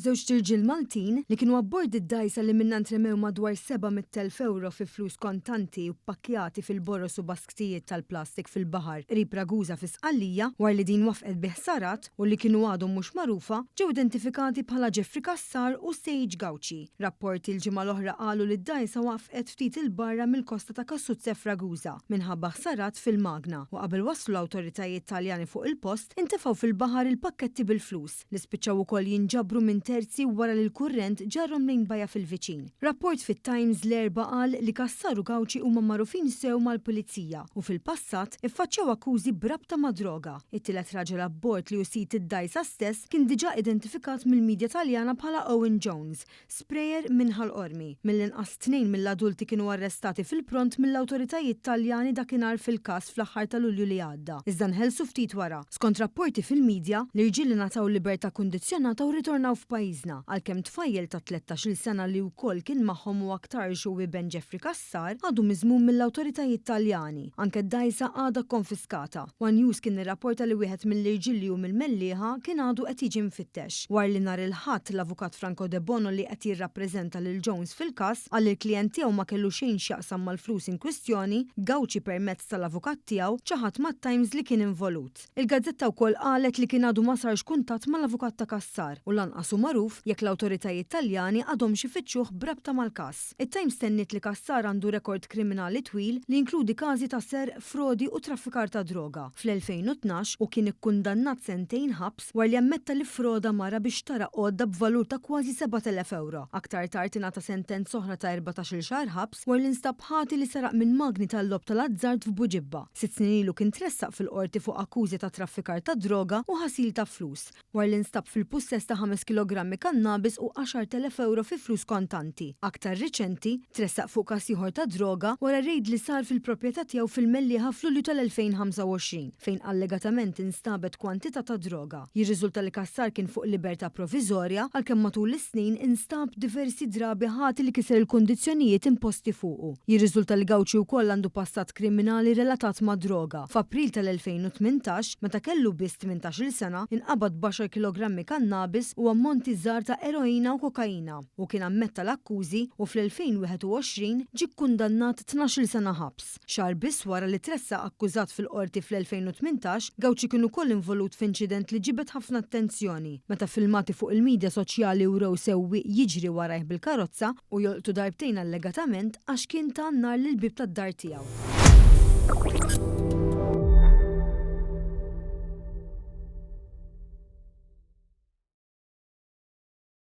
Żewġt irġiel Maltin, li kienu abbord id-dgħajsa li minnha ntremew madwar 700,000 ewro fi flus kontanti u ppakkjati fil-boroż u basktijiet tal-plastik fil-baħar qrib Ragusa fi Sqallija wara li din wafqet bi ħsarat u li kienu għadhom mhux magħrufa, ġew identifikati bħala Jeffrey Cassar u Sage Gauci. Rapporti l-ġimgħa l-oħra qalu li d-dgħajsa waqfqet ftit 'il barra mill-kosta ta' Casuzze f'Ragusa minħabba ħsarat fil-magna u qabel waslu l-awtoritajiet Taljani fuq il-post intefgħu fil-baħar il-pakketti bil-flus. li spiċċaw ukoll jinġabru minn terzi wara li l-kurrent ġarrhom lejn bajja fil-viċin. Rapport fit-Times l-Erbgħa qal li Cassar u Gauci huma magħrufin sew mal-Pulizija u fil-passat iffaċċjaw akkużi b'rabta mad-droga. It-tielet raġel abbord li hu sid id-dgħajsa stess kien diġà identifikat mill-midja Taljana bħala Owen Jones, Sprayer minn Ħal Qormi. Mill-inqas tnejn mill-adulti kienu arrestati fil-pront mill-awtoritajiet Taljani dakinhar fil-każ fl-aħħar ta' Lulju li għadda, iżda nħelsu ftit wara. Skont rapporti fil-midja, l-irġiel ingħataw libertà kundizzjonata u rritornaw f'pajjiżna, għalkemm tfajjel ta' 13-il sena li wkoll kien magħhom u aktarx hu iben Jeffrey Cassar, għadu miżmum mill-awtoritajiet Taljani. Anke d-dgħajsa għadha kkonfiskata. One News kien irrapporta li wieħed mill-irġiel li hu mill-Mellieħa kien għadu qed jiġi mfittex. Wara li nhar il-Ħadd, l-Avukat Franco Debono li qed jirrappreżenta lil Jones fil-każ, qal li l-klijent tiegħu ma kellu xejn x'jaqsam mal-flus inkwistjoni, Gauci permezz tal-avukat tiegħu ċaħad mat-Times li kien involut. Il-gazzetta wkoll qalet li kien għadu ma sarx kuntatt mal-avukat ta' Cassar u lanqas hu magħruf jekk l-awtoritajiet Taljani għadhomx ifittxuh b'rabta mal-każ. It-Times tenniet li Cassar għandu rekord kriminali twil li jinkludi każi ta' serq, frodi u traffikar ta' droga. Fl-2012 hu kien ikkundannat sentejn ħabs wara li ammetta li ffroda mara biex xtara għodda b'valur ta' kważi 7,000 ewro. Aktar tard ingħata sentenza oħra ta' 14-il xahar ħabs wara li nstab ħati li seraq minn magni tal-logħob tal-azzard f'Buġibba. Sitt snin ilu kien tressaq fil-Qorti fuq akkużi ta' traffikar ta' droga u ħasil ta' flus. Wara li nstab fil-pussess ta' ħames kilogrammi kannabis u 10,000 ewro fi flus kontanti. Aktar riċenti, tressaq fuq każ ieħor ta' droga wara rejd li sar fil-proprjetà tiegħu fil-Mellieħa f'Lulju tal-2025, fejn allegatament instabet kwantità ta' droga. Jirriżulta li Cassar kien fuq libertà proviżorja għalkemm matul is-snin instab diversi drabi ħati li kiser il-kundizzjonijiet imposti fuqu. Jirriżulta li Gauci wkoll għandu passat kriminali relatat mad-droga. F'April tal-2018, meta kellu biss 18-il sena, inqabad b'għaxar kilogrammi kannabis u ammonti żgħar ta' eroina u kokaina. Hu kien ammetta l-akkużi u fl-2021 ġie kkundannat 12-il sena ħabs. Xahar biss wara li tressaq akkużat fil-Qorti fl-2018, Gauci kien ukoll involut f'inċident li ġibed ħafna attenzjoni, meta filmati fuq il-midja soċjali wrew sewwieq jiġri warajh bil-karozza u jolqtu darbtejn allegatament għax kien ta n-nar lill-bieb tad-dar tiegħu.